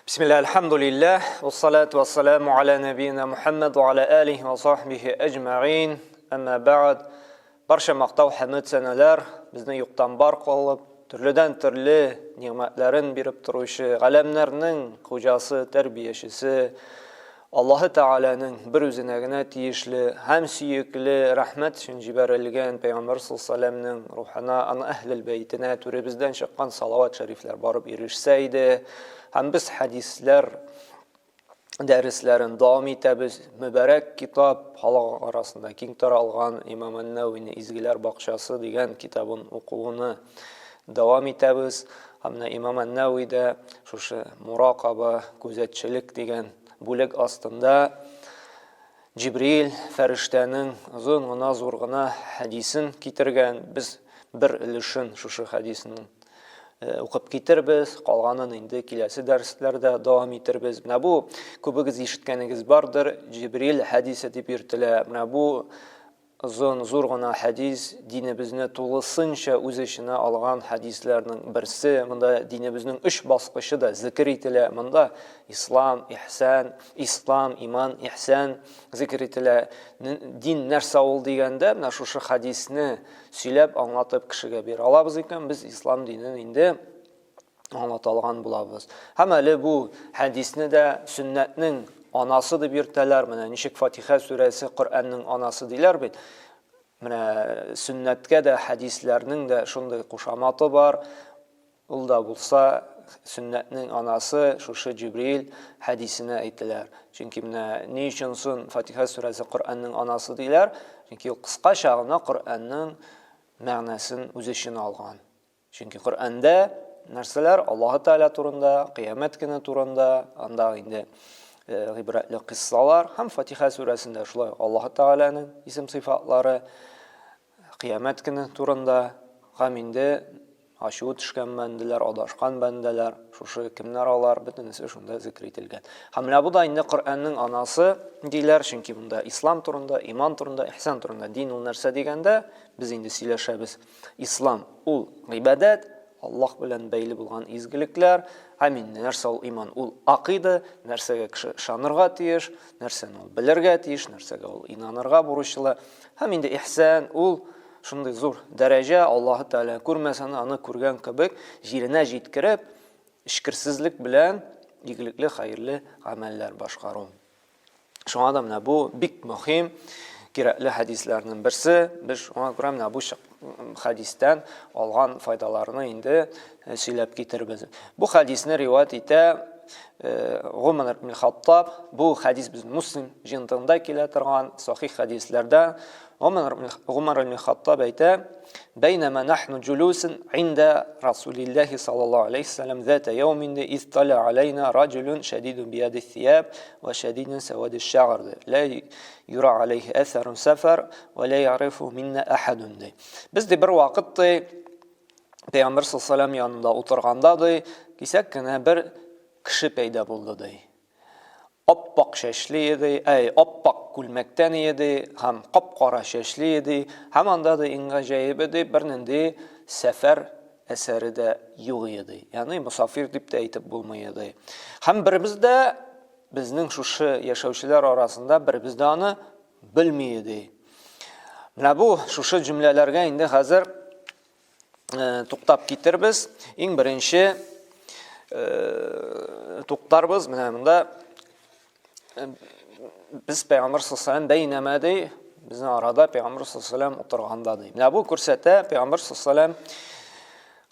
Бисмилла, альхамдулиллах, вассалату вассаламу аля набийна Мухаммад ва аля алихи ва сахбихи әҗмәгыйн. Әмма бәгъд. Барча мактау хәмд сәнәләр безне юктан бар кылып, төрледән төрле нигъмәтләрен биреп торучы галәмнәрнең хуҗасы, тәрбиячесе, Аллаһы Тәгаләнең бер үзенә генә тиешле һәм сөекле рәхмәт өчен җибәрелгән Пәйгамбәр саллаллаһу рухына, аны әһлел бәйтенә түребездән чыккан салават шәрифләр барып ирешсә иде. Һәм без хәдисләр дәресләрен дәвам итәбез. Мөбарәк китап халык арасында киң таралган Имам Ан-Нәвине Изгеләр бакчасы дигән китабын укуны дәвам итәбез. Һәм менә Имам Ан-Нәви дә шушы муракаба, күзәтчелек дигән бүлек астында Җибриил фәрештәнең озын гына, зур гына хәдисен китергән. Без бер өлешен шушы хәдиснең э, укып китербез, калганын инде киләсе дәресләрдә дәвам итербез. Менә бу күбегез ишеткәнегез бардыр, Җибриил хәдисе дип йөртелә. Менә бу Озын, зур гына хәдис, динебезне тулысынча үз эченә алган хәдисләрнең берсе. Монда динебезнең өч баскычы да зикер ителә. Монда ислам, ихсан, ислам, иман, ихсан зикер ителә. Дин нәрсә ул дигәндә, менә шушы хәдисне сөйләп, аңлатып кешегә бирә алабыз икән, без ислам динен инде аңлата алган булабыз. Һәм әле бу хәдисне дә сөннәтнең анасы дип йөртәләр. Менә ничек Фатиха сүрәсе Коръәннең анасы диләр бит. Менә сөннәткә дә хәдисләрнең дә шундый кушаматы бар. Ул да булса сөннәтнең анасы шушы Җибрил хәдисенә әйтеләр. Чөнки менә ни өчен сон Фатиха сүрәсе Коръәннең анасы диләр? Чөнки ул кыскача гына Коръәннең мәгънәсен үз эченә алган. Чөнки Коръәндә нәрсәләр Аллаһы Тәгалә турында, кыямәт көне турында, анда инде э, гыйбрәтле кыссалар һәм Фатиха сүрәсендә шулай Аллаһы Тәгаләнең исем сыйфатлары, кыямәт көне турында һәм инде ачуы төшкән бәндәләр, адашкан бәндәләр, шушы кемнәр алар, бөтенесе шунда зикр ителгән. Һәм менә бу да инде Коръәннең анасы диләр, чөнки монда ислам турында, иман турында, ихсан турында. Дин ул нәрсә дигәндә, без инде сөйләшәбез. Ислам ул гыйбадәт, Аллаһ белән бәйле булган изгелекләр, һәм инде нәрсә ул иман? Ул акыйда, нәрсәгә кеше ышанырга тиеш, нәрсәне ул белергә тиеш, нәрсәгә ул инанырга бурычлы. Һәм инде ихсан ул шундый зур дәрәҗә, Аллаһы Тәгалә күрмәсә, аны күргән кебек җиренә җиткереп, эчкерсезлек белән игелекле, хәерле гамәлләр башкару. Шуңа да менә бу бик мөһим, кирәкле хәдисләрнең берсе. Без шуңа күрә менә бу хәдистән алган файдаларны инде э, сөйләп китербез. Бу хәдисне риваять итә э, Гумар ибн Хаттаб. Бу хәдис без Муслим җыентыгында килә торган сахих хәдисләрдә. Гумар ибн Хаттаб әйтә: "Бәйнәмә нахну җулусун инда Расулиллаһи саллаллаһу алейһи вәсәлләм зата яумин из таля алейна раҗулун шадидун бияди сияб ва шадидун савади шагр ла юра алейһи әсәрун сәфәр ва ла ярифу минна ахадун" ди. Без ди бер вакыт ди Пәйгамбер саллаллаһу алейһи янында утырганда ди, кисәк кенә бер кеше пәйда булды ди. Ап-ак чәчле иде, әй, ап-ак күлмәктән иде һәм кап-кара чәчле иде, һәм анда да иң гаҗәебе ди, бернинди сәфәр әсәре дә юк иде. Ягъни мосафир дип тә әйтеп булмый иде. Һәм беребез дә безнең шушы яшәүчеләр арасында беребез дә аны белми иде. Менә бу шушы җөмләләргә инде хәзер Э, туктап китербез. Иң беренче э, туктарбыз. Менә монда э, без Пәйгамбер саллаллаху бәйнәмә ди, безнең арада Пәйгамбер саллаллаху утырганда ди. Менә бу күрсәтә, Пәйгамбер саллаллаху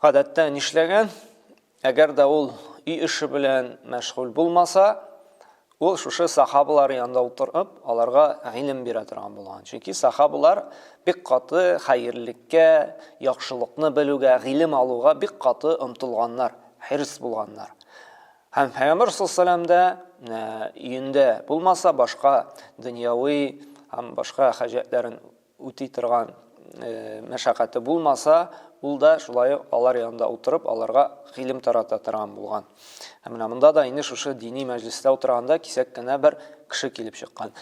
гадәттә нишләгән? Әгәр дә ул өй эше белән мәшгуль булмаса, ул шушы сахабалар янында утырып, аларга гыйлем бирә торган булган. Чөнки сахабалар бик каты хәерлеккә, яхшылыкны белүгә, гыйлем алуга бик каты омтылганнар, хирс булганнар. Һәм Пәйгамбәр саллаллаху да өендә булмаса, башка дөньяви һәм башка хаҗәтләрен үти торган мәшәкате булмаса, ул да шулай ук алар янында утырып, аларга гыйлем тарата торган булган. Һәм менә монда да инде шушы дини мәҗлестә утырганда кисәк кенә бер кеше килеп чыккан.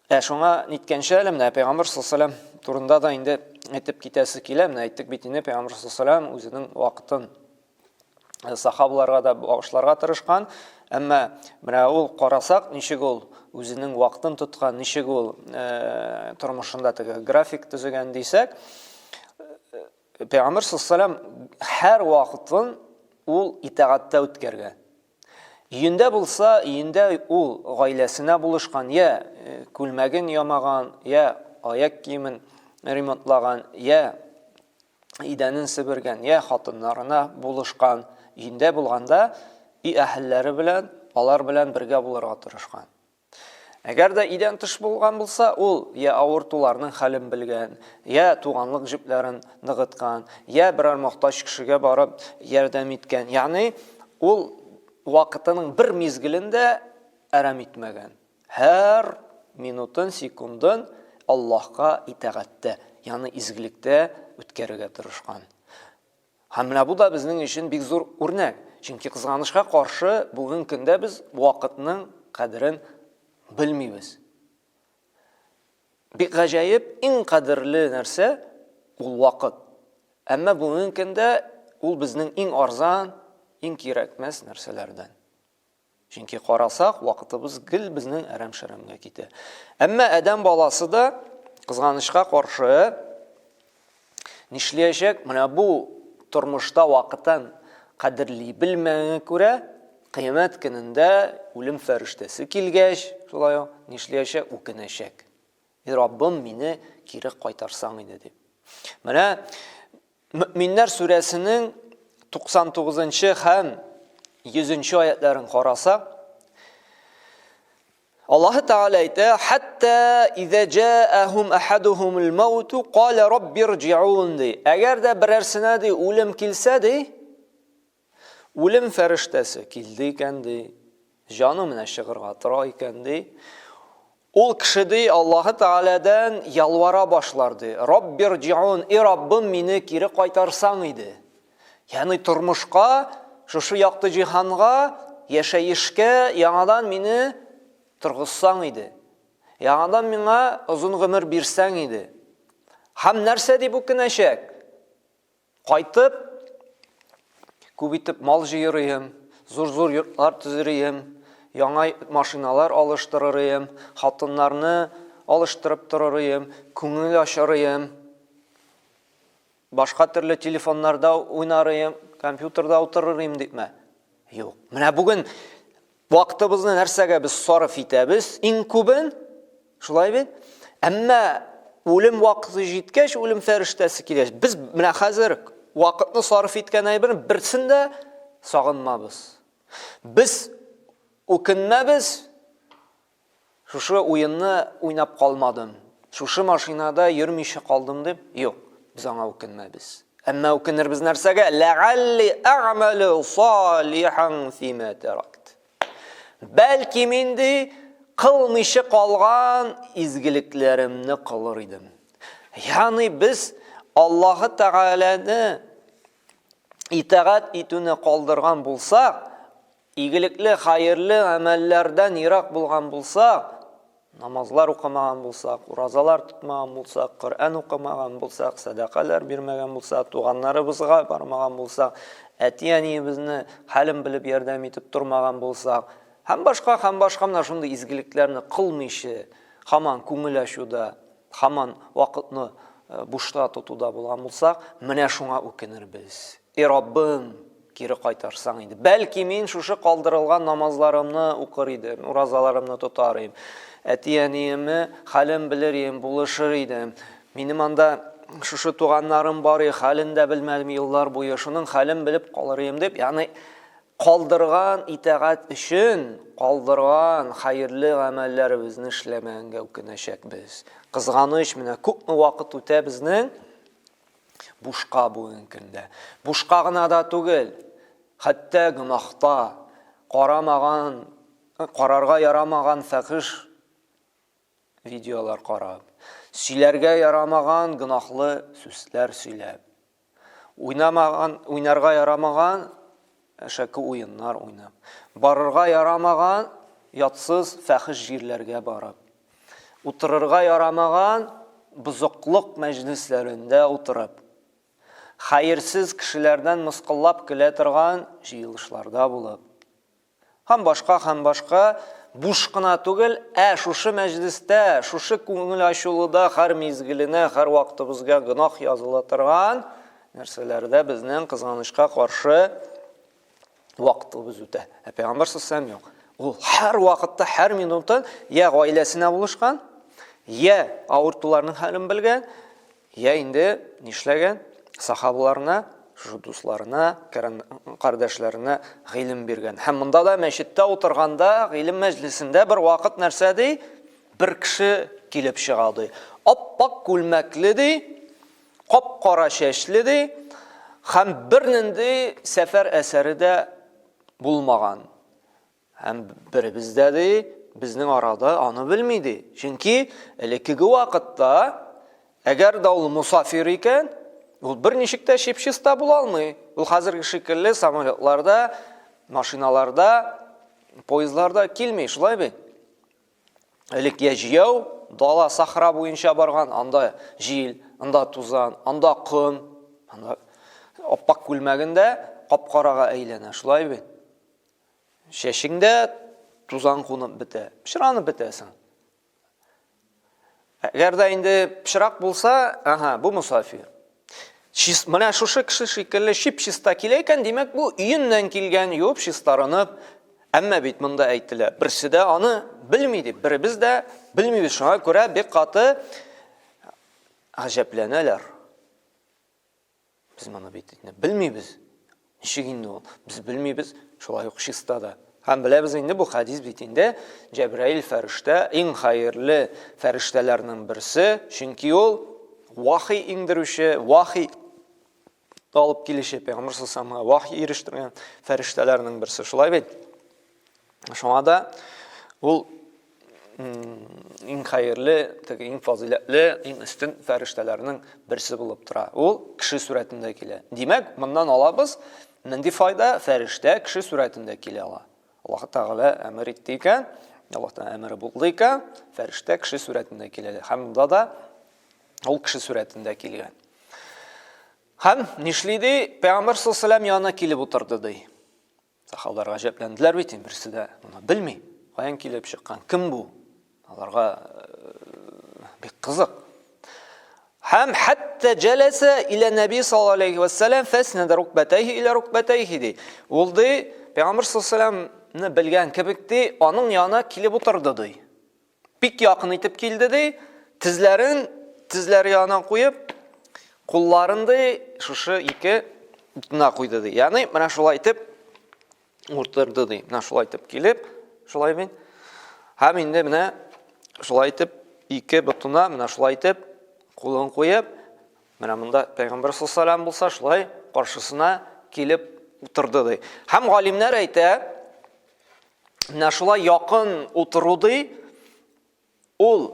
Ә шуңа ниткәнчә әле менә Пәйгамбер саллаллаху алейһи турында да инде әйтеп китәсе килә. Менә әйттек бит инде Пәйгамбер саллаллаху алейһи үзенең вакытын сахабаларга да багышларга тырышкан. Әмма менә ул карасак, ничек ул үзенең вакытын тоткан, ничек ул э, тормышында теге график төзегән дисәк, э, Пәйгамбәр саллаллаху һәр вакытын ул итагатьтә үткәргән. Өендә булса, өендә ул гаиләсенә булышкан, я э, күлмәген ямаган, я аяк киемен ремонтлаган, я идәнен себергән, я хатыннарына булышкан. Өендә булганда өй әһелләре белән, алар белән бергә булырга тырышкан. Әгәр дә өйдән тыш булган булса, ул я авыртуларның хәлен белгән, я туганлык җепләрен ныгыткан, я берәр мохтаҗ кешегә барып ярдәм иткән. Ягъни ул вакытының бер мизгелен дә әрәм итмәгән. Һәр минутын, секундын Аллаһка итагатьтә, ягъни изгелектә үткәрергә тырышкан. Һәм менә бу да безнең өчен бик зур үрнәк. Чөнки кызганычка каршы, бүген көндә без вакытның кадерен белмибез. Бик гаҗәеп, иң кадерле нәрсә ул вакыт. Әмма бүгенге көндә ул безнең иң арзан, иң кирәкмәс нәрсәләрдән. Чөнки карасак, вакытыбыз гел безнең әрәм-шәрәмгә китә. Әмма адәм баласы да кызганычка каршы нишләячәк? Менә бу тормышта вакытын кадерли белмәгәнгә күрә, кыямәт көнендә үлем фәрештәсе килгәч, шулай ук нишләячәк? Үкенәчәк. И Раббым, мине кире кайтарсаң иде дип. Менә Мөминнәр сүрәсенең 99 һәм 100 аятларын карасак, Аллаһы Тәгалә әйтә: "Хәтта иза җаахум ахадухумул маут кала раббирҗиун" ди. Әгәр дә берәрсенә ди үлем килсә ди, Үлем фәрештәсе килде икән, ди, җаны менә чыгырга тора икән, ди. Ул кеше, ди, Аллаһы Тәгаләдән ялвара башлар, ди. Раббирҗиун, и Раббым, мине кире кайтарсаң иде. Ягъни тормышка, шушы якты җиһанга, яшәешкә яңадан мине торгызсаң иде. Яңадан миңа озын гомер бирсәң иде. Һәм нәрсә дип үкенәчәк? Кайтып, күп итеп мал җыер ием, зур-зур йортлар төзер ием, яңа машиналар алыштырыр ием, хатыннарны алыштырып торыр ием, күңел ачар ием, башка төрле телефоннарда уйнар ием, компьютерда утырыр ием дипме? Юк. Менә бүген Вакытыбызны нәрсәгә без сарыф итәбез иң күбен? Шулай бит? Әмма үлем вакыты җиткәч, үлем фәрештәсе килгәч, без менә хәзер вакытны сарыф иткән әйберне берсен дә сагынмабыз. Без үкенмәбез, Шушы уенны уйнап калмадым, шушы машинада йөрмичә калдым дип, юк, без аңа үкенмәбез. Әмма үкенербез нәрсәгә? Ләгалли әгъмәлү салихан фима тәракт. Бәлки мин ди кылмыйча калган изгелекләремне кылыр идем. Ягъни без Аллаһы Тәгаләне итагать итүне калдырган булсак, Игелекле, хәерле гамәлләрдән ерак булган булсак, намазлар укымаган булсак, уразалар тотмаган булсак, Коръән укымаган булсак, сәдакалар бирмәгән булсак, туганнарыбызга бармаган булсак, әти-әниебезне хәлен белеп ярдәм итеп тормаган булсак, һәм башка, һәм башка менә шундый изгелекләрне кылмыйча, һаман күңел ачуда, һаман вакытны э, бушта тотуда булган булсак, менә шуңа үкенербез. И Раббым, кире кайтарсаң иде. Бәлки мин шушы калдырылган намазларымны укыр идем, уразаларымны тотар идем. Әти-әниеме хәлен белер идем, булышыр идем. Минем анда шушы туганнарым бар иде, хәлен дә белмәдем еллар буе, шуның хәлен белеп калыр идем дип, ягъни калдырган итагать өчен калдырган хәерле гамәлләребезне эшләмәгәнгә үкенәчәкбез. Кызганыч, менә күпме вакыт үтә безнең, Бушка бүгенге көндә. Бушка гына да түгел, хәтта гөнаһта карамаган, карарга ярамаган фәхиш видеолар карап, сөйләргә ярамаган гөнаһлы сүзләр сөйләп, уйнамаган, уйнарга ярамаган әшәке уеннар уйнап, барырга ярамаган ятсыз фәхиш җирләргә барып, Утырырга ярамаган бозыклык мәҗлесләрендә утырып, хәерсез кешеләрдән мыскыллап көлә торган җыелышларда булып, Һәм башка, һәм башка буш кына түгел, ә шушы мәҗлестә, шушы күңел ачулыда һәр мизгеленә, һәр вакытыбызга гөнаһ языла торган нәрсәләрдә безнең кызганычка каршы вакытыбыз үтә. Ә пәйгамбәр саллаллаху юк. Ул һәр вакытта, һәр минутын я гаиләсенә булышкан, я авыртуларның хәлен белгән, Я инде нишләгән? Сахабаларына, шушы дусларына, кардәшләренә гыйлем биргән. Һәм монда да мәчеттә утырганда, гыйлем мәҗлесендә бер вакыт нәрсә ди? Бер кеше килеп чыга ди. Аппак күлмәкле ди, кап-кара чәчле ди, һәм бернинди сәфәр әсәре дә булмаган. Һәм беребез дә, ди, безнең арада аны белми, ди. Чөнки элеккеге вакытта, әгәр дә ул мусафир икән, ул берничек тә чип-чиста була алмый. Ул хәзерге шикелле самолетларда, машиналарда, поездларда килми, шулай бит? Элек я җәяү, дала, сахра буенча барган, анда җил, анда тузан, анда ком, анда аппак күлмәгендә кап-карага әйләнә, шулай бит? Чәчеңдә тузан кунып бетә, пычранып бетәсең. Әгәр дә инде пычрак булса, ага, бу мусафир. Чист, менә шушы кеше шикелле чип-чиста килә икән, димәк, бу өеннән килгән, юып, чистарынып. Әмма бит монда әйтелә, берсе дә аны белми дип, беребез дә белмибез. Шуңа күрә бик каты гаҗәпләнәләр. Без моны бит инде белмибез. Ничек инде ул? Без белмибез, шулай ук чиста да. Һәм беләбез инде бу хадис бит инде Җәбраил фәрештә иң хәерле фәрештәләрнең берсе, чөнки ул вахи иңдерүче, вахи алып килүче, пәйгамбәр саллаллаху вахи ирештергән фәрештәләрнең берсе. Шулай бит? Шуңа да ул иң хәерле, теге иң фазыйләтле, иң өстен фәрештәләрнең берсе булып тора. Ул кеше сурәтендә килә. Димәк, моннан алабыз нинди файда? Фәрештә кеше сурәтендә килә ала. Аллаһ Тәгалә әмер итте икән, Аллаһ Тәгалә әмере булды икән, фәрештә кеше сурәтендә килә. Һәм монда да ул кеше сурәтендә килгән. Һәм нишли ди? Пәйгамбәр саллаллаху алейһи ва сәлләм янына килеп утырды ди. Сахабалар гаҗәпләнделәр бит, берсе дә моны белми. Каян килеп чыккан, кем бу? Аларга э, бик кызык. Һәм хәтта җәләсә илә нәби саллаллаху алейхи ва саллям фәснәдә рукбәтәйһи илә рукбәтәйһи ди. Ул ди, Пәйгамбер саллаллаху алейхи белгән кебек ди, аның янына килеп утырды ди. Бик якын итеп килде ди, тезләрен тезләре янына куеп, кулларын ди, шушы ике ботына куйды ди. Ягъни менә шулай итеп утырды ди. Менә шулай итеп килеп, шулай бит. Һәм инде менә шулай итеп ике ботына менә шулай итеп кулын куеп, менә монда пәйгамбәр саллаллаху булса, шулай каршысына килеп утырды ди. Һәм галимнәр әйтә, Менә шулай якын утыру ди, ул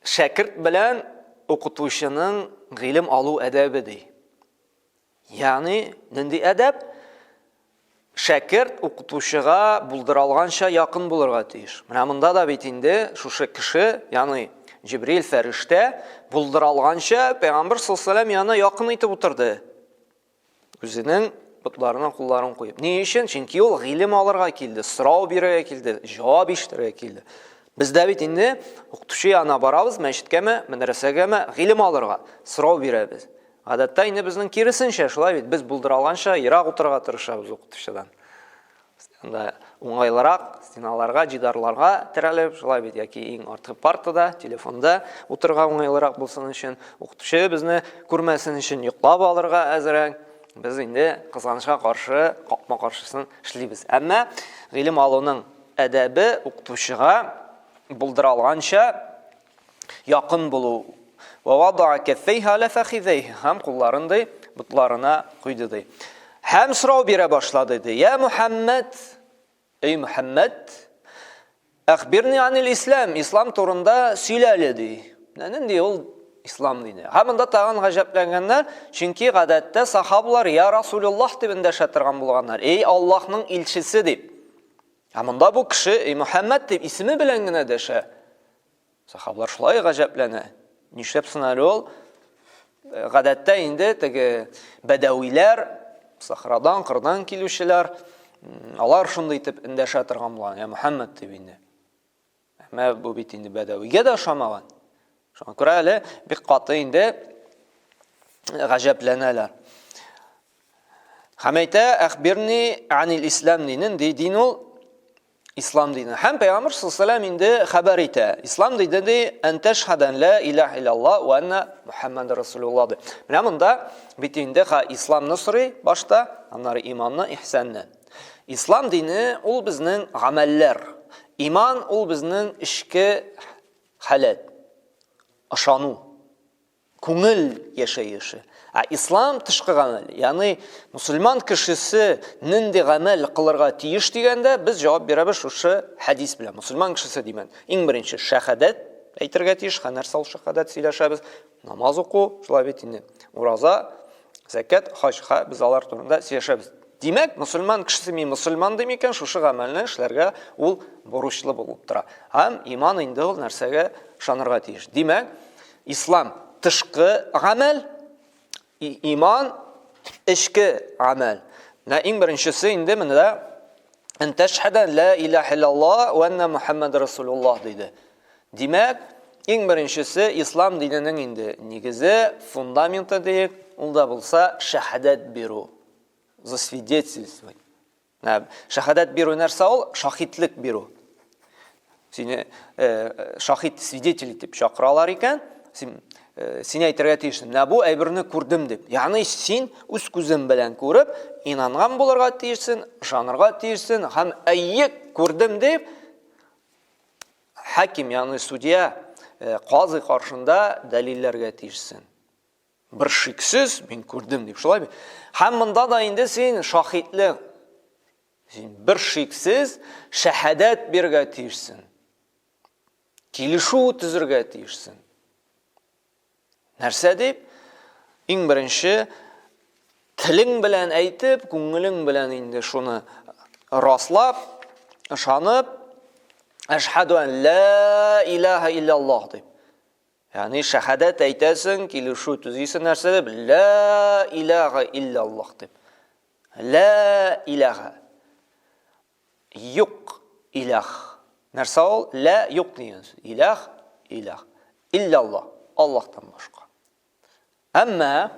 шәкерт белән укытучының гыйлем алу әдәбе ди. Ягъни, нинди әдәп? Шәкерт укытучыга булдыра алганча якын булырга тиеш. Менә монда да бит инде шушы кеше, ягъни Җибрил фәрештә булдыра алганча пәйгамбер саллаллаху алейһи янына якын итеп утырды. Үзенең ботларына кулларын куеп. Ни өчен? Чөнки ул гыйлем алырга килде, сорау бирергә килде, җавап ишетергә килде. Без дә бит инде укытучы янына барабыз, мәчеткәме, мәдрәсәгәме, гыйлем алырга, сорау бирәбез. Гадәттә инде безнең киресенчә, шулай бит, без булдыра алганча ерак утырырга тырышабыз укытучыдан. Анда уңайлырак стеналарга, җидарларга терәлеп, шулай бит, яки иң арткы партада, телефонда утырырга уңайлырак булсын өчен, укытучы безне күрмәсен өчен йоклап алырга әзерәк. Без инде кызганычка каршы капма-каршысын эшлибез. Әмма гыйлем алуның әдәбе укытучыга булдыра алганча якын булу. Ва вадаа кәффәйһи аля фәхидәйһи. Һәм кулларын ди, ботларына куйды ди. Һәм сорау бирә башлады ди. Я Мухаммад, эй Мухаммад, әхбирни анил ислам, ислам турында сөйлә әле ди. Менә нинди ул ислам дине. Һәм монда тагын гаҗәпләнгәннәр, чөнки гадәттә сахабалар я Расулуллаһ дип эндәшә торган булганнар. Эй Аллаһның илчесе дип. Ә монда бу кеше эй Мухаммад дип исеме белән генә дәшә. Сахабалар шулай гаҗәпләнә. Нишләп соң әле ул? Э, гадәттә инде теге бәдәвиләр, сахрадан, кырдан килүчеләр, Алар шундый итеп эндәшә торган булган, я Мөхәммәд дип инде. Әмма бу бит инде бәдәвигә дә ошамаган. Шуңа күрә әле бик каты инде гаҗәпләнәләр. Һәм әйтә, әхбирни анил ислам динен, ди дин ул ислам дине. Һәм Пәйгамбер саллаллаху инде хәбәр итә. Ислам диде ди, ән тәшһәдән ла илаһ иллаллаһ ва анна Мухаммад расулуллаһ ди. Менә монда бит инде ха исламны сорый башта, аннары иманны, ихсанны. Ислам дине ул безнең гамәлләр. Иман ул безнең эчке халәт, ышану. Күңел яшәеше. Ә ислам тышкы гамәл. Ягъни мусульман кешесе нинди гамәл кылырга тиеш дигәндә без җавап бирәбез шушы хәдис белән. Мусульман кешесе димән. Иң беренче шәһадәт әйтергә тиеш. Һәм нәрсә ул шәһадәт сөйләшәбез. Намаз уку, шулай бит инде. Ураза, зәкят, хаҗ, ха, без алар турында сөйләшәбез. Димәк, мусульман кешесе мин мусульман дим икән, шушы гамәлне эшләргә ул бурычлы булып тора. Һәм иман инде ул нәрсәгә ышанырга тиеш. Димәк, Ислам тышкы гамәл, иман эчке гамәл. Менә иң беренчесе инде менә эн тәшһәдә ла илаһ иллаллаһ ва анна Мухаммад расулуллаһ диде. Димәк, иң беренчесе ислам диненең инде нигезе, фундаменты диек, ул да булса шәһадәт бирү, засвидетельствовать. Шәһадәт бирү нәрсә ул? Шаһитлек бирү. Сине э, шаһит, свидетель итеп чакыралар икән, син э, син әйтергә тиешсең. Менә бу әйберне күрдем дип. Ягъни син үз күзең белән күреп, инанган булырга тиешсең, ышанырга тиешсең һәм әйе күрдем дип хаким, ягъни судья, э, казый каршында дәлилләргә тиешсең. Бер шиксез мин күрдем дип, шулай бит? Һәм монда да инде син шаһитлек, син бер шиксез шәһадәт бирергә тиешсең. Килешү төзергә тиешсең. Нәрсә дип? Иң беренче телең белән әйтеп, күңелең белән инде шуны раслап, ышанып, әшһәду ан ла илаһа илляллаһ дип. Ягъни шәһадәт әйтәсең, килешү төзисең нәрсә дип? Ла илаһа илляллаһ дип. Ла илаһа. Юк илаһ. Нәрсә ул? Ла юк дигән сүз. Илаһ, илаһ. Илляллаһ. Аллаһтан башка. Әмма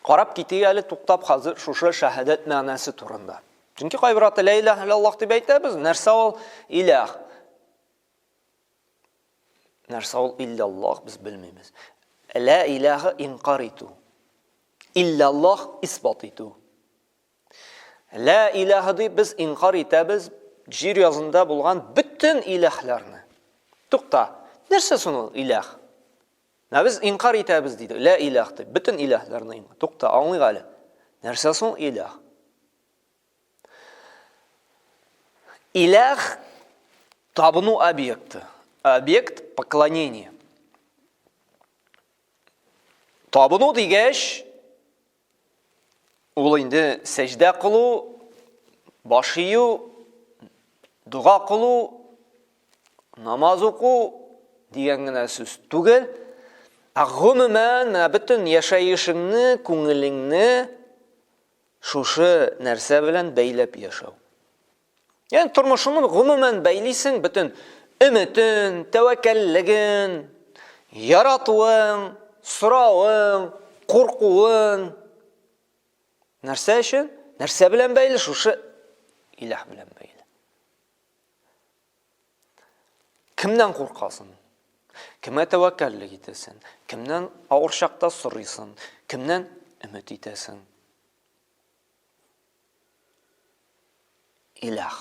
карап китик әле туктап хәзер шушы шәһадәт мәгънәсе турында. Чөнки кайбер ата ла илаһ илляллаһ дип әйтәбез. Нәрсә ул илаһ? Нәрсә ул илляллаһ без белмибез. Ла илаһа инкар итү. Илляллаһ исбат итү. Ла илаһа дип без инкар итәбез җир язында булган бөтен илаһларны. Тукта, нәрсә соң ул илаһ? Ә без инкар итәбез диде. Ла илаһ дип, бөтен илаһларны инкар. Тукта, аңлыйк әле. Нәрсә соң илаһ? Иләх табыну объекты. Объект поклонения. Табыну дигәч, ул инде сәҗдә кылу, баш ию, дога кылу, намаз уку дигән генә сүз түгел, ә гомумән менә бөтен яшәешеңне, күңелеңне Шушы нәрсә белән бәйләп яшәү. Ягъни тормышыңны гомумән бәйлисең бөтен өметен, тәвәккәллеген, яратуың, соравың, куркуын. Нәрсә өчен? Нәрсә белән бәйле? Шушы илаһ белән бәйле. Кемнән куркасың? Кемгә тәвәккәллек итәсең? Кемнән авыр чакта сорыйсың? Кемнән өмет итәсең? Илаһ.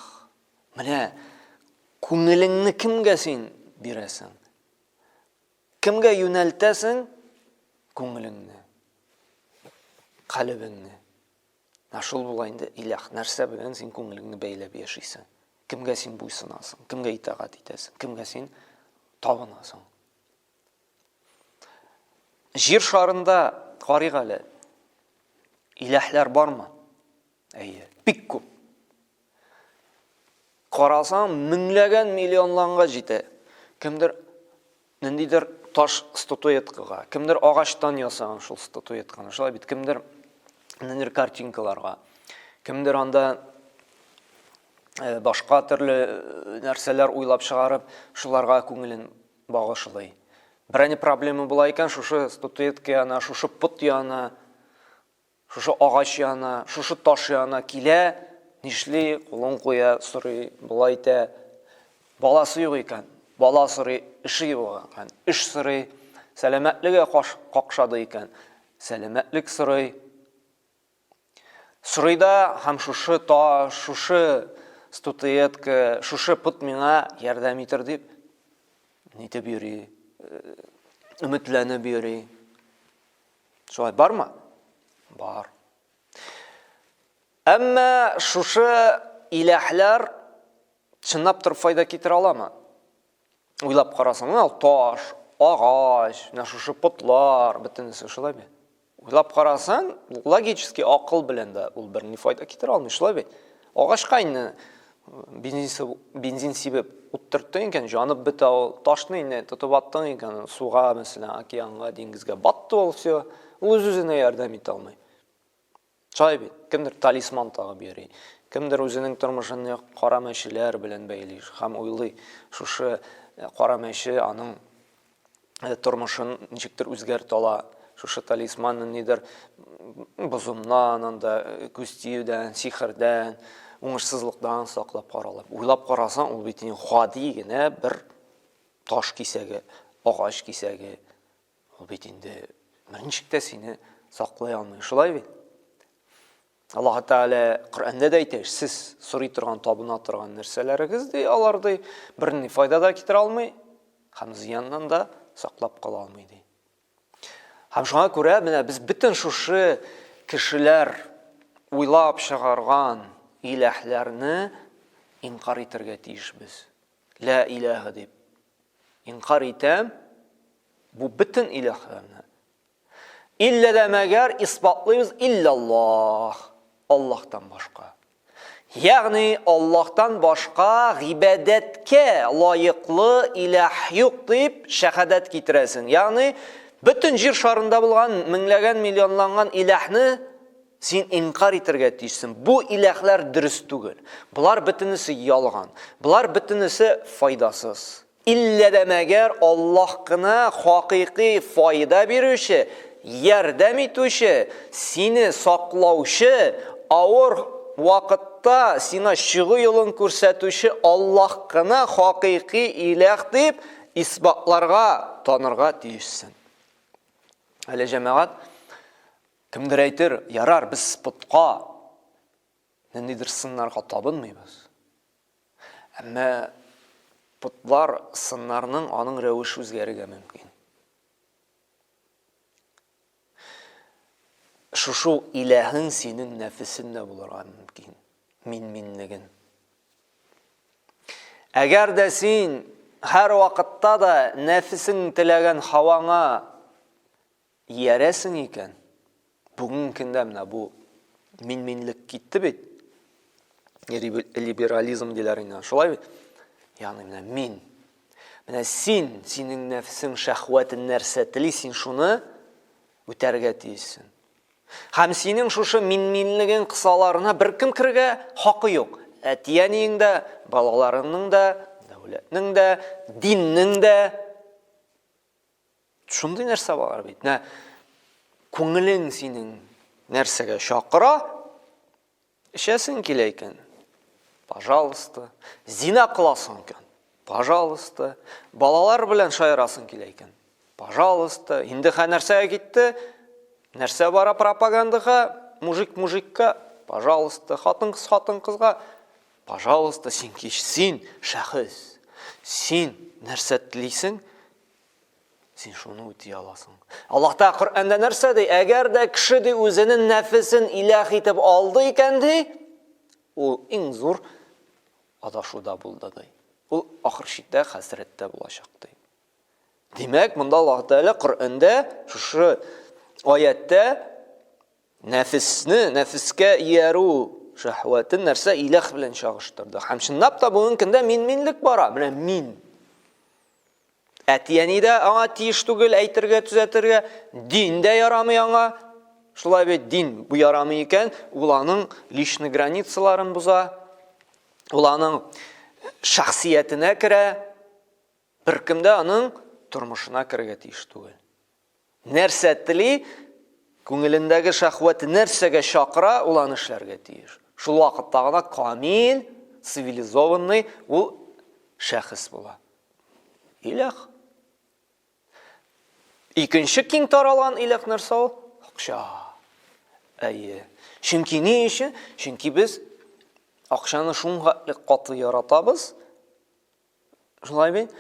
Менә күңелеңне кемгә син бирәсең? Кемгә юнәлтәсең күңелеңне? Калебеңне? Ә шул була инде илаһ. Нәрсә белән син күңелеңне бәйләп яшисең? Кемгә син буйсынасың? Кемгә итагать итәсең? Кемгә син табынасың? Җир шарында карыйк әле. Илаһлар бармы? Әйе, бик күп. Карасаң, меңләгән миллионланга җитә. Кемдер ниндидер таш статуэткага, кемдер агачтан ясаган шул статуэтканы, шулай бит, кемдер ниндидер картинкаларга, кемдер анда Э, башка төрле э, нәрсәләр уйлап чыгарып, шуларга күңелен багышлый. Берәр проблема була икән, шушы статуэтка яна, шушы пот яна, шушы агач яна, шушы таш яна килә, нишли, кулын куя, сорый, болай итә. Баласы юк икән, бала сорый, эше юк икән, эш сорый, сәламәтлеге какшады икән, сәламәтлек сорый. Сорый да һәм шушы таш, шушы статуэтка, шушы пот миңа ярдәм итер дип нитеп йөри, э, өметләнеп йөри. Шулай бармы? Бар. Әмма шушы иләһләр чынлап торып файда китерә аламы? Уйлап карасаң, менә таш, агач, менә шушы потлар, бөтенесе шулай бит. Уйлап карасаң, логически акыл белән дә ул берни файда китерә алмый, шулай бит. Агачка инде бензин, бензин сибеп уттырттың икән, җанып бетә ул. Ташны инде тотып аттың икән, суга, мәсәлән, океанга, диңгезгә батты ул, все. Ул үз-үзенә ярдәм итә алмый. Шулай бит, кемдер талисман тагып йөри, кемдер үзенең тормышын кара мәчеләр белән бәйли һәм уйлый, шушы э, кара мәче аның э, тормышын ничектер үзгәртә ала, шушы талисман нидер бозымнан, анда э, күз тиюдән, сихердән, уңышсызлыктан саклап карала. Уйлап карасаң, ул бит инде гади генә бер таш кисәге, агач кисәге, Ул бит инде берничек тә сине саклый алмый. Шулай бит? Аллаһ Тәгалә Коръәндә дә әйтә, сез сорый торган, табына торган нәрсәләрегез ди, алар ди, берни файда да китерә алмый һәм зыяннан да саклап кала алмый ди. Һәм шуңа күрә менә без бөтен шушы кешеләр уйлап чыгарган иләһләрне инкар итәргә тиешбез. Лә иләһә дип инкар итәм бу бөтен иләһләрне. Иллә дә мәгәр исбатлыйбыз иллаллаһ, Аллаһтан башка. Ягъни Аллаһтан башка гыйбадәткә лаеклы иләһ юк дип шәһадәт китерәсең. Ягъни бөтен җир шарында булган меңләгән миллионланган иләһне Син инкар итәргә тиешсең. Бу иләһләр дөрес түгел. Болар бөтенесе ялган. Болар бөтенесе файдасыз. Иллә дә мәгәр Аллаһ кына хакыйкый файда бирүче, ярдәм итүче, сине саклаучы, авыр вакытта сиңа чыгу юлын күрсәтүче Аллаһ кына хакыйкый иләһ дип исбатларга, танырга тиешсең. Әле җәмәгать Кемдер әйтер, ярар, без потка, ниндидер сыннарга табынмыйбыз. Әмма потлар, сыннарның аның рәвеше үзгәрергә мөмкин. Шушы иләһең синең нәфесен дә булырга мөмкин, мин-минлеген. Әгәр дә син һәр вакытта да нәфесең теләгән һаваңа Иярәсең икән, бүгенге көндә менә бу мин-минлек китте бит. Либерализм диләр инде, шулай бит? Ягъни менә мин. Менә син, синең нәфсең, шәһвәтең нәрсә тели, син шуны үтәргә тиешсең. Һәм синең шушы мин-минлегең кысаларына беркем керергә хакы юк. Әти-әниең дә, балаларыңның да, дәүләтнең дә, диннең дә. Шундый нәрсә бар бит. Менә күңелең синең нәрсәгә чакыра, эчәсең килә икән, пожалуйста. Зина кыласың икән, пожалуйста. Балалар белән шаярасың килә икән, пожалуйста. Инде хә нәрсәгә китте? Нәрсә бара пропагандага? Мужик мужикка, пожалуйста. Хатын-кыз хатын-кызга, пожалуйста. Син кич, син шәхес. Син нәрсә телисең? Син шуны үти аласың. Аллаһ Тәгалә Коръәндә нәрсә ди? Әгәр дә кеше ди үзенең нәфесен иләһ итеп алды икән ди, ул иң зур адашуда булды ди. Ул ахыр чиктә хәсрәттә булачак ди. Димәк, монда Аллаһ Тәгалә Коръәндә шушы аятьтә нәфесне, нәфескә иярү шәһвәтен нәрсә иләһ белән чагыштырды. Һәм чынлап та бүгенге көндә мин-минлек бара. Менә мин. Әти-әни дә аңа тиеш түгел әйтергә, төзәтергә. Дин дә ярамый аңа. Шулай бит, дин бу ярамый икән, ул аның личный границаларын боза. Ул аның шәхсиятенә керә, беркем дә аның тормышына керергә тиеш түгел. Нәрсә тели, күңелендәге шәхвәте нәрсәгә чакыра, ул аны эшләргә тиеш. Шул вакытта гына камил, цивилизованный ул шәхес була. Иләх. Икенче киң таралган иләх нәрсә ул? Акча. Әйе. Чөнки ни өчен? Чөнки без акчаны шуңа каты яратабыз, Шулай бит?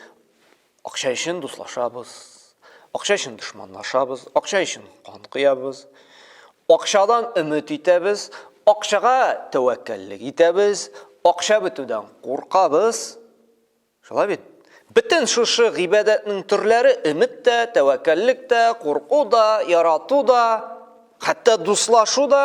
Акча өчен дуслашабыз, акча өчен дошманлашабыз, акча өчен кан коябыз, акчадан өмет итәбез, акчага тәвәккәллек итәбез, акча бетүдән куркабыз. Шулай бит? Бөтен шушы гыйбадәтнең төрләре өмет тә, тәвәккәллек тә, курку да, ярату да, хәтта дуслашу да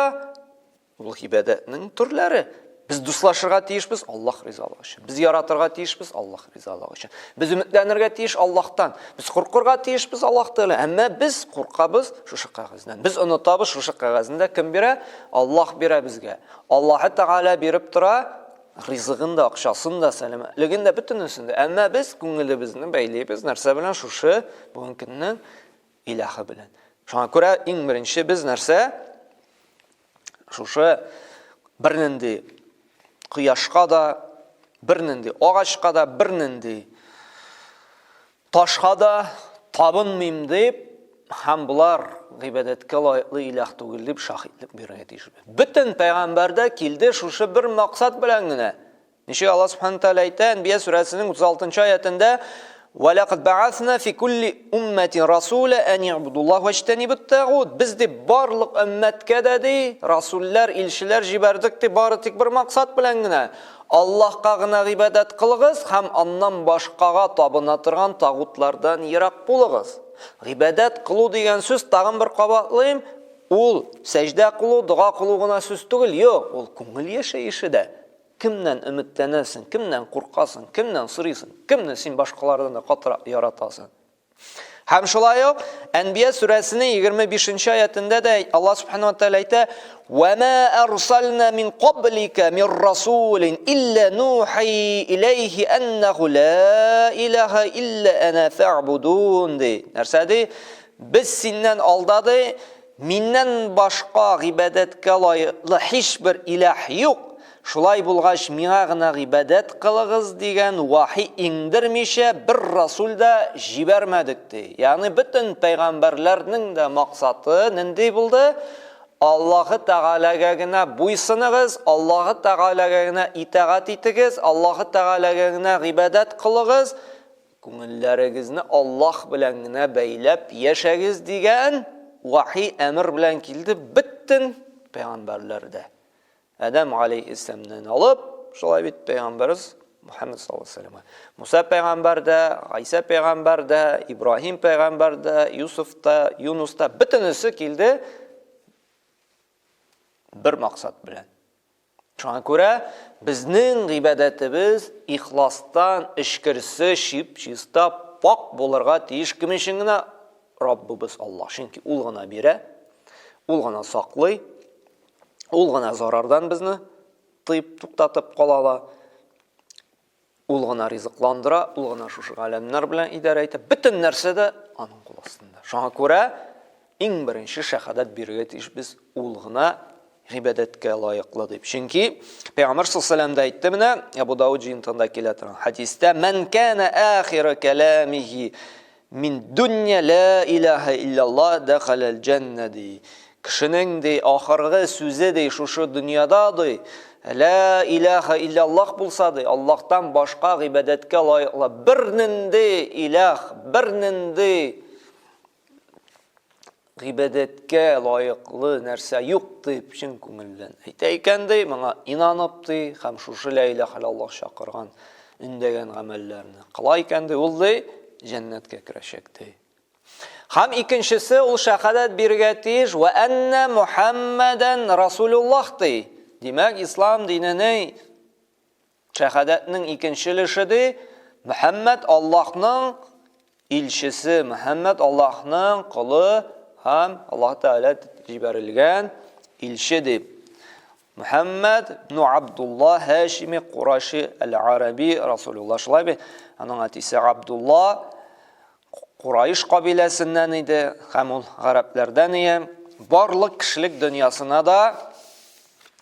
Ул гыйбадәтнең төрләре. Без дуслашырга тиешбез Аллаһ ризалыгы өчен. Без яратырга тиешбез Аллаһ ризалыгы өчен. Без өметләнергә тиеш Аллаһтан. Без куркырга тиешбез Аллаһ Тәгалә. Әмма без куркабыз шушы кәгазьдән. Без онытабыз шушы кәгазьне дә кем бирә? Аллаһ бирә безгә. Аллаһ Тәгалә биреп тора ризыгын да, акчасын да, сәламәтлеген дә, бөтенесен дә. Әмма без күңелебезне бәйлибез нәрсә белән? Шушы бүгенге көннең илаһы белән. Шуңа күрә иң беренче без нәрсә? Шушы бернинди кояшка да, бернинди агачка да, бернинди ташка да табынмыйм дип, һәм болар гыйбадәткә лаеклы илаһ түгел дип шаһитлек бирергә тиешбез. Бөтен пәйгамбәр дә килде шушы бер максат белән генә. Ничек Аллаһ Субхану тәгалә әйтә, Әнбия сүрәсенең 36 аятендә: "Ва лакад баасна фи кулли умматин расула ан ибудуллаһ ваҗтанибут тагут". Без ди барлык өммәткә дә ди расуллар, илчеләр җибәрдек ди бары тик бер максат белән генә. Аллаһка гына гыйбадәт кылыгыз һәм аннан башкага табына торган тагутлардан ерак булыгыз. Гыйбадәт кылу дигән сүз тагын бер кабатлыйм, ул сәҗдә кылу, дога кылу гына сүз түгел, юк, ул күңел яшәеше дә. Кемнән өметләнәсең, кемнән куркасың, кемнән сорыйсың, кемне син башкалардан да катырак яратасың? Һәм шулай ук Әнбия сүрәсенең 25 нче аятендә дә Аллаһ субхану ва тааля әйтә: "Ва ма арсална мин каблика мин расулин илля нухи илейхи аннаху ла илаха илля ана фа'будун" ди. Нәрсә ди? Без синнән алда ди, Миннән башка гыйбадәткә лаеклы һичбер илаһ юк, шулай булгач, миңа гына гыйбадәт кылыгыз дигән вахи иңдермичә бер расул да җибәрмәдек, ди. Ягъни бөтен пәйгамбәрләрнең дә максаты нинди булды? Аллаһы Тәгаләгә генә буйсыныгыз, Аллаһы Тәгаләгә генә итагать итегез, Аллаһы Тәгаләгә генә гыйбадәт кылыгыз, Күңелләрегезне Аллаһ белән генә бәйләп яшәгез дигән вахи әмер белән килде бөтен пәйгамбәрләр дә. Адәм алейһиссәламнән алып, шулай бит пәйгамбәребез Мухаммед саллаллаһу алейһи вәсәлләм. Муса пәйгамбәр дә, Гайсә пәйгамбәр дә, Ибраһим пәйгамбәр дә, Юсуф та, Юнус та бөтенесе килде бер максат белән. Шуңа күрә безнең гыйбадәтебез ихластан, эчкерсез, чип-чиста, пак булырга тиеш. Кем өчен генә? Раббыбыз Аллаһ. Чөнки ул гына бирә, ул гына саклый, ул гына зарардан безне тыеп, туктатып кала ала. Ул гына ризыкландыра, ул гына шушы галәмнәр белән идарә итә. Бөтен нәрсә дә аның кул астында. Шуңа күрә иң беренче шәһадәт бирергә тиешбез, ул гына гыйбадәткә лаеклы дип. Чөнки Пәйгамбәр саллаллаһу алейһи дә әйтте менә, Абу Дауд җыентыгында килә торган хәдистә, "Ман кана ахира кәламихи Мин дөнья ла илаһа илляллаһ дәхаләл җәннә ди. Кешенең ди ахыргы сүзе ди шушы дөньяда ди ла илаһа илляллаһ булса ди Аллаһтан башка гыйбадәткә лаеклы бернинди илаһ, бернинди гыйбадәткә лаеклы нәрсә юк дип чын күңелдән әйтә икән ди, моңа инанып ди һәм шушы ла илаһа илляллаһ чакырган, өндәгән гамәлләрне кыла икән ди, ул ди җәннәткә керәчәк ди. Һәм икенчесе ул шәһадәт бирергә тиеш ва анна Мухаммадан расулуллаһ ди. Димәк, ислам диненең Шәһадәтнең икенче өлеше ди, Мөхәммәд Аллаһның илчесе, Мөхәммәд Аллаһның колы һәм Аллаһ Тәгалә җибәрелгән илче дип. Мөхәммәд ибн Абдулла Һашими Кураши әл-Араби Расулулла шулай бит. Аның әтисе Абдулла Курайш кабиләсеннән иде һәм ул гарәпләрдән иде. Барлык кешелек дөньясына да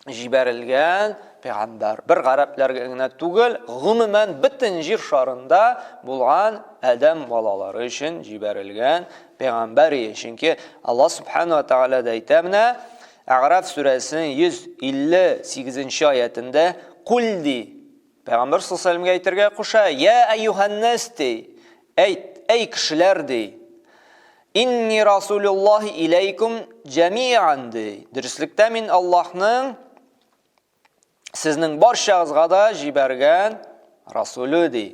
җибәрелгән пәйгамбәр. Бер гарәпләргә генә түгел, гомумән бөтен җир шарында булган адәм балалары өчен җибәрелгән пәйгамбәр иде. Чөнки Аллаһ субхану ва тааля да әйтә менә Әгъраф сүрәсенең 158 нче аятендә кул ди. Пәйгамбәр саллаллаху әйтергә куша, я әйюһәннәс ди. Әйт, әй кешеләр ди. Инни расулуллаһи иләйкум җәмиан ди. Дөреслектә мин Аллаһның сезнең барчагызга да җибәргән расулы ди.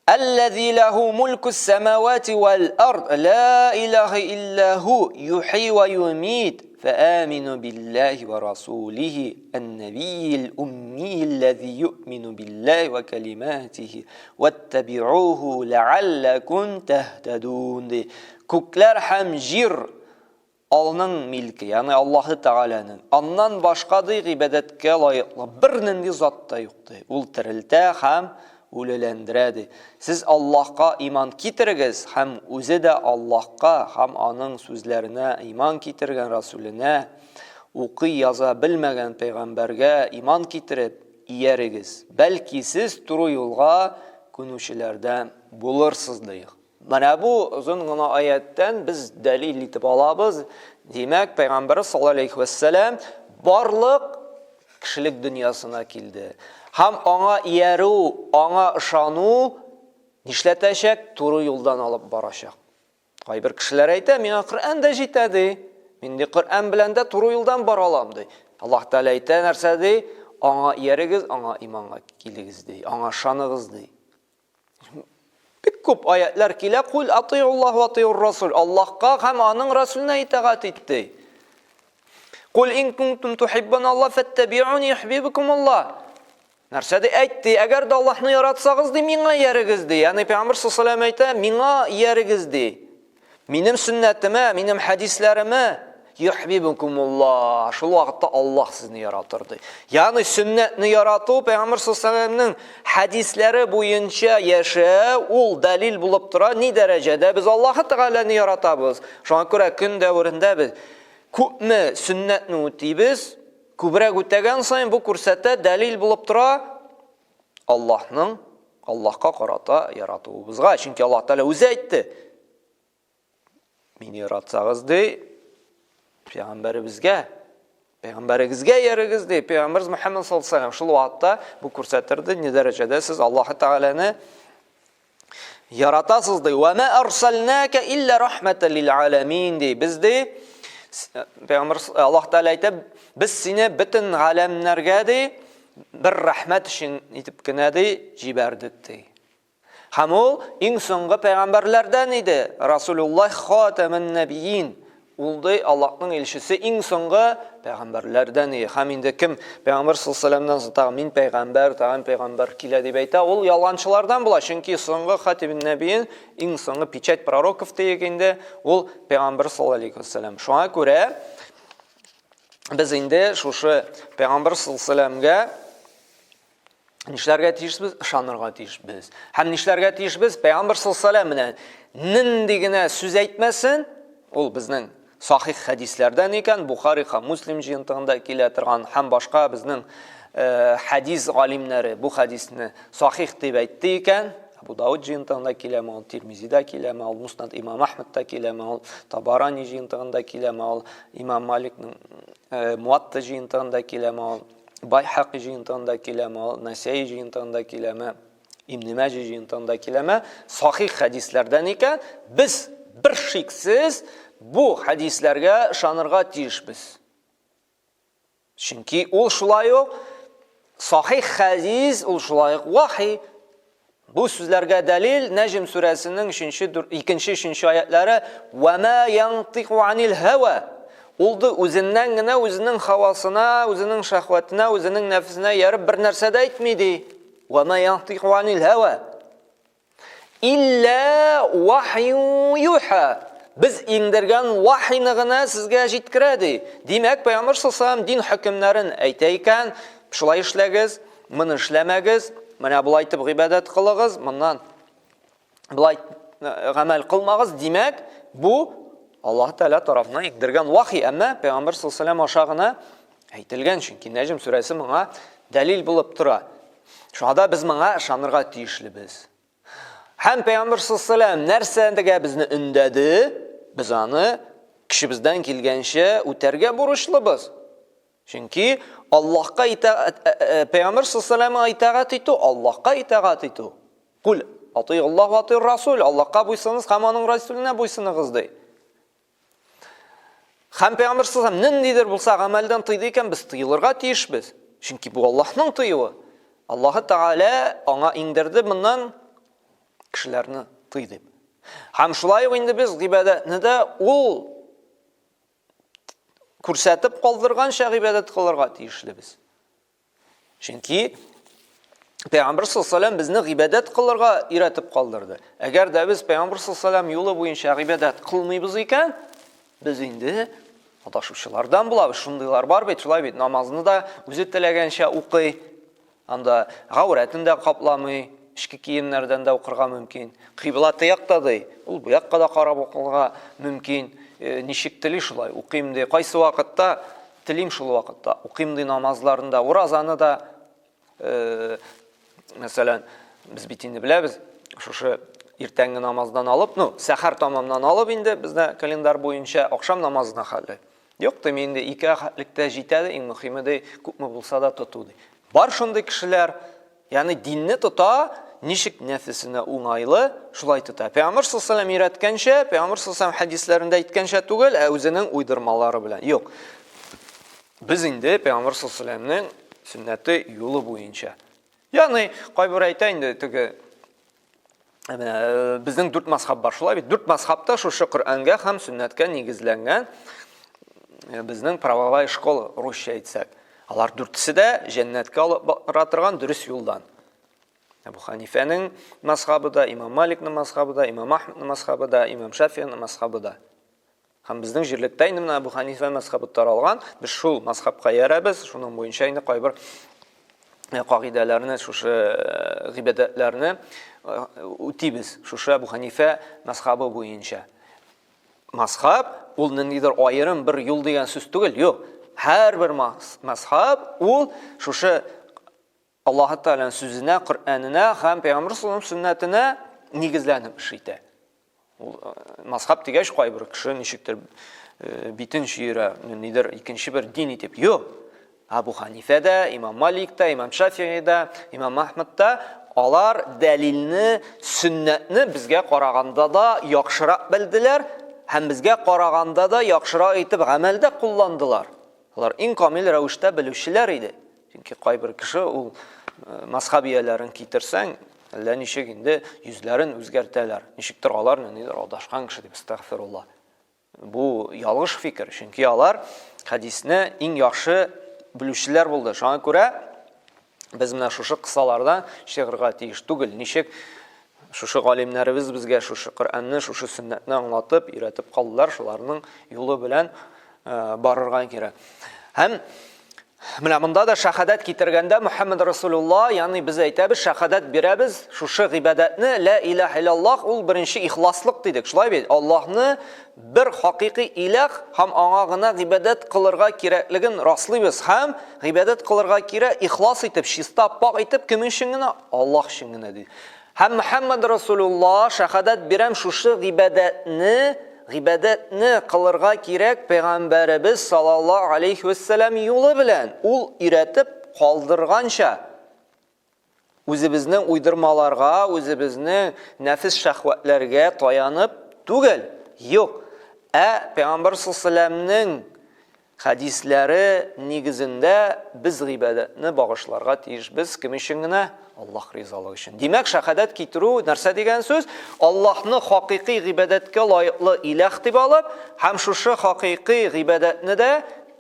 Әлләзи ләһу мулкус самавати вәл ард, ла илаһа илля һу, юхи ва юмит, фәамину биллаһи ва расулихи, ан-набийил уммийи аллази юъмину биллаһи ва калиматихи, ваттабиуху ләалләкум таһтадун ди. Күкләр һәм җир Алның милке, ягъни Аллаһы Тәгаләнең. Аннан башка ди гыйбадәткә лаеклы бернинди зат та юк ди. Ул терелтә һәм үлеләндерә ди. Сез Аллаһка иман китерегез һәм үзе дә Аллаһка һәм аның сүзләренә иман китергән Расүленә, укый-яза белмәгән пәйгамбәргә иман китереп иярегез. Бәлки сез туры юлга күнүчеләрдән булырсыз ди. Менә бу озын гына аяттән без дәлил итеп алабыз. Димәк, Пәйгамбәрбез саллаллаһу алейхи вәссәлам барлык кешелек дөньясына килде. Һәм аңа иярү, аңа ышану нишләтәчәк? Туры юлдан алып барачак. Кайбер кешеләр әйтә, миңа Коръән дә җитә ди. Мин ди Коръән белән дә туры юлдан бара алам ди. Аллаһ Тәгалә әйтә нәрсә ди? Аңа иярегез, аңа иманга килегез ди. Аңа ышаныгыз ди. Бик күп аятлар килә, кул атыйуллаһ ва атыйур расул. Аллаһка һәм аның расулына итагать итте. Кул ин кунтум тухиббун Аллаһ фаттабиуни юхбибкум Аллаһ. Нәрсә ди? Әйтте, әгәр дә Аллаһны яратсагыз ди, миңа иярегез ди. Ягъни Пәйгамбер саллаллаһу алейһи әйтә, миңа иярегез ди. Минем сөннәтемә, минем хәдисләремә юхбибукумуллаһ. Шул вакытта Аллаһ сезне яратыр ди. Ягъни сөннәтне ярату Пәйгамбер саллаллаһу хәдисләре буенча яшәү ул дәлил булып тора, ни дәрәҗәдә без Аллаһы Тәгаләне яратабыз. Шуңа күрә көн дәверендә без күпме сөннәтне үтибез, күбрәк үтәгән саен бу күрсәтә, дәлил булып тора Аллаһның Аллаһка карата яратуыбызга. Чөнки Аллаһ Тәгалә үзе әйтте. Мине яратсагыз ди, пәйгамбәребезгә, пәйгамбәрегезгә ярегез ди. Пәйгамбәрбез Мөхәммәд саллаллаһу алейһи ва шул вакытта бу күрсәтер ди, ни дәрәҗәдә сез Аллаһ Тәгаләне яратасыз ди. Ва ма арсалнака илля рахматан лил аламин ди. Без ди Пәйгамбәр Аллаһ Тәгалә әйтә, без сине бөтен галәмнәргә ди бер рәхмәт өчен итеп кенә ди җибәрдек ди. Һәм ул иң соңгы пәйгамбәрләрдән иде. Расулуллаһ хатамун нәбиин. Ул ди Аллаһның илчесе иң соңгы пәйгамбәрләрдән иде. Һәм инде кем пәйгамбәр саллаллаһу алейһи вәсәлләмнән соң тагын мин пәйгамбәр, тагын пәйгамбәр килә дип әйтә, ул ялганчылардан була. Чөнки соңгы хатимун нәбиин, иң соңгы печать пророков диек инде, ул пәйгамбәр саллаллаһу алейһи вәсәлләм. Шуңа күрә без инде шушы пәйгамбәр саллаллаһу нишләргә тиешбез? Ышанырга тиешбез. Һәм нишләргә тиешбез? Пәйгамбәр саллаллаһу менә нинди генә сүз әйтмәсен, ул безнең сахих хәдисләрдән икән, Бухари һәм Муслим җыентыгында килә торган һәм башка безнең хәдис галимнәре бу хәдисне сахих дип әйтте икән, Абу Дауд җыентыгында киләме ул, Тирмизида киләме ул, Муснад Имам Ахмадта киләме ул, Табарани җыентыгында киләме ул, Имам Маликның Муатта җыентыгында киләме ул, Байхаки җыентыгында киләме ул, Насәи җыентыгында киләме, Ибн Мәҗи җыентыгында киләме, сахих хәдисләрдән икән, без бер шиксез бу хәдисләргә ышанырга тиешбез. Чөнки ул шулай ук сахих хәдис, ул шулай ук вахи. Бу сүзләргә дәлил Нәҗм сүрәсенең 3-нче, 2-нче, 3-нче аятлары «Ва ма янтыку анил һава». Ул да үзеннән генә үзенең хавасына, үзенең шәһвәтенә, үзенең нәфесенә ияреп бер нәрсә дә әйтми ди. «Ва ма янтыку анил һава». Илля вахью юха. Без иңдергән вахины гына сезгә җиткерә, ди. Димәк, Пәйгамбер саллаллаху дин хөкемнәрен әйтә икән, шулай эшләгез, моны эшләмәгез, менә болай итеп гыйбадәт кылыгыз, моннан болай э, гамәл кылмагыз. Димәк, бу Аллаһ Тәгалә тарафыннан иңдергән вахи, әмма Пәйгамбер саллаллаху аша гына әйтелгән, чөнки Нәҗм сүрәсе моңа дәлил булып тора. Шуңа да без моңа ышанырга тиешлебез. Һәм Пәйгамбер саллаллаху нәрсәгә безне өндәде, без аны көчебездән килгәнчә үтәргә бурычлыбыз. Чөнки Аллаһка итагать э, э, э, Пәйгамбер саллаллаху итагать итү, Аллаһка итагать итү. Кул атыйгуллаһ ва атыйр расул, Аллаһка буйсыныгыз һәм аның расуленә буйсыныгыз ди. Һәм Пәйгамбер саллаллаху ниндидер булса гамәлдән тыйды икән, без тыелырга тиешбез. Чөнки бу Аллаһның тыюы. Аллаһы Тәгалә аңа иңдерде моннан кешеләрне тый дип. Һәм шулай ук инде без гыйбадәтне дә ул күрсәтеп калдырганча гыйбадәт кылырга тиешлебез. Чөнки Пәйгамбер саллаллаху безне гыйбадәт кылырга өйрәтеп калдырды. Әгәр дә без Пәйгамбер саллаллаху юлы буенча гыйбадәт кылмыйбыз икән, без инде адашучылардан булабыз. Шундыйлар бар бит, шулай бит, намазны да үзе теләгәнчә укый, анда гаурәтен дә капламый, эчке киемнәрдән дә укырга мөмкин. Кыйбла тыякта ди, ул бу якка да карап укырга мөмкин. Э, ничек тели шулай укыйм ди. Кайсы вакытта Телим шул вакытта, укыйм ди намазларны да, уразаны да. Э, мәсәлән, без бит инде беләбез, шушы иртәнге намаздан алып, ну, сәхәр тамамнан алып инде бездә календарь буенча ахшам намазына хәтле. Юк, дим инде ике рәкатьлектә җитә ди, иң мөһиме ди, күпме булса да тоту ди. Бар шундый кешеләр, Ягъни динне тота, ничек нәфесенә уңайлы, шулай тота. Пәйгамбер саллаллаху алейһи өйрәткәнчә, Пәйгамбер саллаллаху хәдисләрендә әйткәнчә түгел, ә үзенең уйдырмалары белән. Юк. Без инде Пәйгамбер саллаллаху алейһи сөннәте юлы буенча. Ягъни кайбер әйтә инде теге менә э, безнең дүрт мазхаб бар, шулай бит? Дүрт мазхаб та шушы Коръәнгә һәм сөннәткә нигезләнгән э, безнең правовая школа, русча әйтсәк. Алар дүртесе дә җәннәткә алып бара торган дөрес юлдан. Әбу Ханифәнең мазхабы да, Имам Маликның мазхабы да, Имам Ахмадның мазхабы да, Имам Шафиның мазхабы да. Һәм безнең җирлектә инде менә Әбу Ханифә мазхабы таралган, без шул мазхабка иярәбез, шуның буенча инде кайбер э, кагыйдәләрне, шушы э, гыйбадәтләрне э, үтибез, шушы Әбу Ханифә мазхабы буенча. Мазхаб ул ниндидер аерым бер юл дигән сүз түгел, юк. Һәрбер мазхаб ул шушы Аллаһы Тәгаләнең сүзенә, Коръәненә һәм Пәйгамбер саллаллаху сөннәтенә нигезләнеп эш итә. Ул э, мазхаб дигәч, кайбер кеше ничектер э, битен чөерә, нидер икенче бер дин итеп. Юк. Абу Ханифә дә, Имам Малик та, Имам Шафигый да, Имам Ахмад та алар дәлилне, сөннәтне безгә караганда да яхшырак белделәр һәм безгә караганда да яхшырак итеп гамәлдә кулландылар. Алар иң камил рәвештә белүчеләр иде. Чөнки кайбер кеше ул э, мазхаб ияләрен китерсәң, әллә ничек инде йөзләрен үзгәртәләр. Ничектер алар ниндидер адашкан кеше дип, астагфирулла. Бу ялгыш фикер, чөнки алар хәдисне иң яхшы белүчеләр булды. Шуңа күрә без менә шушы кысаларда чыгырга тиеш түгел. Ничек шушы галимнәребез безгә шушы Коръәнне, шушы сөннәтне аңлатып, өйрәтеп калдылар, шуларның юлы белән э, барырга кирәк. Һәм менә монда да шәһадәт китергәндә Мөхәммәд Расулулла, ягъни без әйтәбез, шәһадәт бирәбез, шушы гыйбадәтне ла илаһ иллаллаһ ул беренче ихласлык дидек. Шулай бит? Аллаһны бер хакыйкый илаһ һәм аңа гына гыйбадәт кылырга кирәклеген раслыйбыз һәм гыйбадәт кылырга кирәк ихлас итеп, чиста, пак итеп кем өчен генә? Аллаһ өчен генә ди. Һәм Мөхәммәд Расулулла шәһадәт бирәм шушы гыйбадәтне, гыйбадәтне кылырга кирәк пәйгамбәребез саллаллаһу алейхи вәссәлам юлы белән, ул өйрәтеп калдырганча. Үзебезнең уйдырмаларга, үзебезнең нәфес шәһвәтләргә таянып түгел, юк. Ә пәйгамбәр саллаллаһу Хәдисләре нигезендә без гыйбадәтне багышларга тиешбез. Кем өчен генә? Аллаһ ризалыгы өчен. Димәк, шәһадәт китерү нәрсә дигән сүз? Аллаһны хакыйкый гыйбадәткә лаеклы иләһ дип алып, һәм шушы хакыйкый гыйбадәтне дә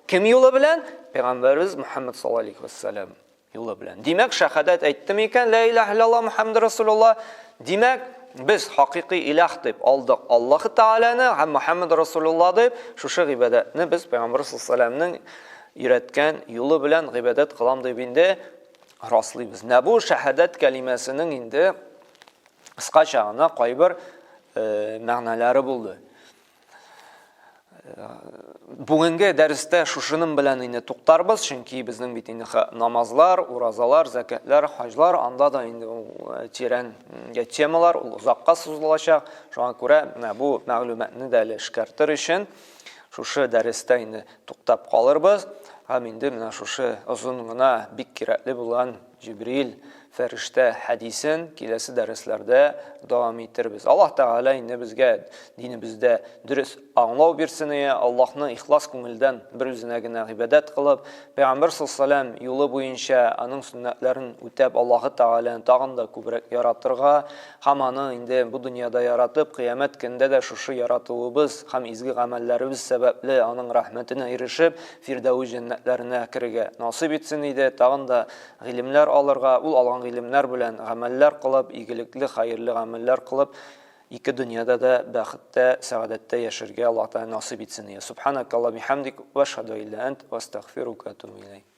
кем юлы белән? Пәйгамбәребез Мухаммад саллаллаһу алейхи вәссәлам юлы белән. Димәк, шәһадәт әйттем икән, ла илаһ иллаллаһ Мухаммад расулуллаһ, димәк, без хакыйкый илаһ дип алдык Аллаһы Тәгаләне һәм Мөхәммәд Расулулла дип шушы гыйбадәтне без Пәйгамбер саллаллаһу өйрәткән юлы белән гыйбадәт кылам дип инде раслыйбыз. Менә бу шәһадәт кәлимәсенең инде кыскача гына кайбер э, мәгънәләре булды. Бүгенге дәрестә шушының белән инде туктарбыз, чөнки безнең бит инде намазлар, уразалар, зәкәтләр, хаҗлар, анда да инде ул э, тирән темалар, ул озакка сузылачак. Шуңа күрә менә бу мәгълүматны да әле эшкәртер өчен шушы дәрестә инде туктап калырбыз. Һәм инде менә шушы озын гына бик кирәкле булган Җибрил фәрештә хәдисен киләсе дәресләрдә дәвам итербез. Аллаһ Тәгалә инде безгә динебездә дөрес аңлау бирсен ие, Аллаһны ихлас күңелдән бер үзенә генә гыйбадәт кылып, Пәйгамбер саллаллаһу юлы буенча аның сөннәтләрен үтәп, Аллаһы Тәгаләне тагын да күбрәк яратырга һәм аны инде бу дөньяда яратып, кыямәт көнендә дә шушы яратуыбыз һәм изге гамәлләребез сәбәпле аның рәхмәтенә ирешеп, Фирдәвес җәннәтләренә керергә насыйп итсен иде, тагын да гыйлемнәр алырга, ул алган гыйлемнәр белән гамәлләр кылып, игелекле, хәерле гамәлләр кылып, ике дөньяда да бәхеттә, сәгадәттә яшәргә Аллаһ Тәгалә насыйп итсен иде. Субханакалла бихамдик, вә ашһаду илля ант, вә астагфирука ва атубу иләйк.